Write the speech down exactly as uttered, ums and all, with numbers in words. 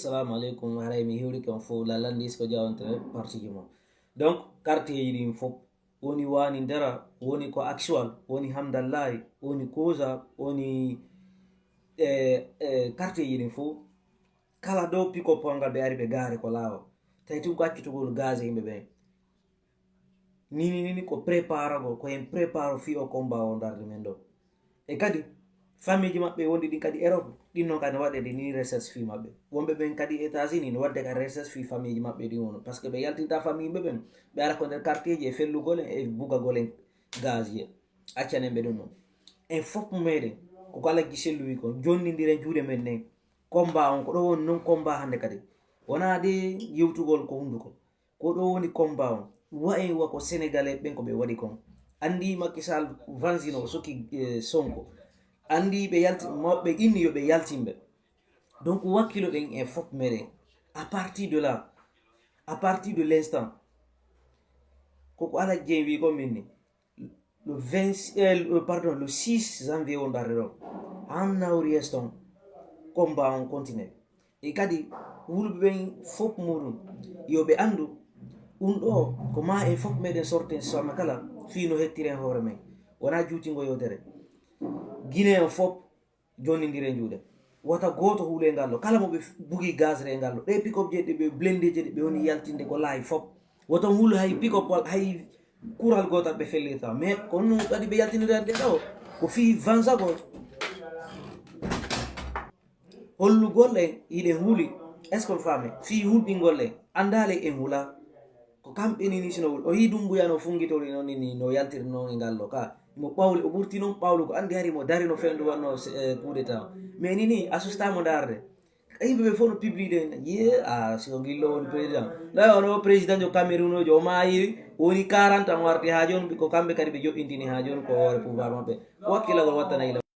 Assalamu alaikum, haray mi hiwrike on fof, la landis ko jawante partiji mo. Donc, quartier ji ɗin fof, woni wani ndara, woni ko actual, woni hamdallahi, woni kosa, woni, eh, eh, quartier ji ɗin fof, kala dow pick-up ngal ɓe ari ɓe gaari ko laawa. Tawi tun ko accutugol gaz e yimɓe ɓen. Nini nini ko préparagol, ko en préparo fii o combat o ndarde men ɗo. E kadi, famille ji maɓɓe wonɗi ɗin kadi Europe, ɗin non kadi no waɗede ni recherche fii maɓɓe. Wonɓe ɓen kadi États-Unis no waɗde ka recherche fii famille ji maɓɓe ɗin wono. Parce que ɓe yaltinta famille ɓe ɓen, ɓe ara ko nder quartier ji e fellugol en e bugagol en gaz e accanen ɓe ɗum ɗon. En fof meɗen, ko ko Alhaji Sellu wi kon, jonnindiren juuɗe men ɗen. Combat on, ko ɗo woni non combat hannde kadi. Wonaa de yewtugol ko hunduko. Ko ɗo woni combat on. Wa en wa ko Sénégalais ɓen ko ɓe waɗi kon. Anndi Macky Sall vansino o sokki, eh, Sonko. Anndi ɓe yalti, mawɓe inni yo ɓe yaltinɓe. Donc wakkiloɗen e fof meɗen. À partir de là, à partir de l'instant, ko ko Alhaji Dieng wi ko min ni. Le vingt, eh, le- pardon, le six janvier won ɗarde ɗo. En arrière ton, combat on continue. E kadi, wulɓe ɓen fof muɗum, yo ɓe anndu, ɗum ɗo, ko ma en fof meɗen sorten sonna kala, fii no hettiren hoore men. Wonaa juutingo yewtere. Guinéen fof, jonnindiren juuɗe. Wota gooto huule ngal ɗo. Kala mo ɓe f- bugi gazre e ngal ɗo. Ɗe pick-up je ɗe ɓe blende je ɗe ɓe woni yaltinde ko laayi fof. Wota on huule hay pick-up wal- hay kural gootal ɓe fellirta. Mais ko ɗum waɗi ɓe yaltinirde ɗo. Ko fii vansagol. Hollugol en hiɗen huuli. Est-ce qu'on faami? Fii hulɓingol en. Anndaale en hula. Ko kamɓe ni ni sino woni. O yii Dumbuya no fungitori noon ni, ni no yaltiri noon e ngal ɗo ka. Mo ɓawli, o ɓurti noon ɓawlugo. Anndi hari mo dari no fendu wanno se- eh, coup d'état. Mais ni ni, a sustamo ndaarde. Yimɓe ɓe fof no publide en. Ye, a, si o ngillo woni président. Ɗa ono président jo Cameroun o jo, o maayi, woni quarante ans o arti haa jooni, ko kamɓe kadi ɓe joɗɗintini haa jooni ko hoore pouvoir maɓɓe. Ko wakkilagol wattana ila.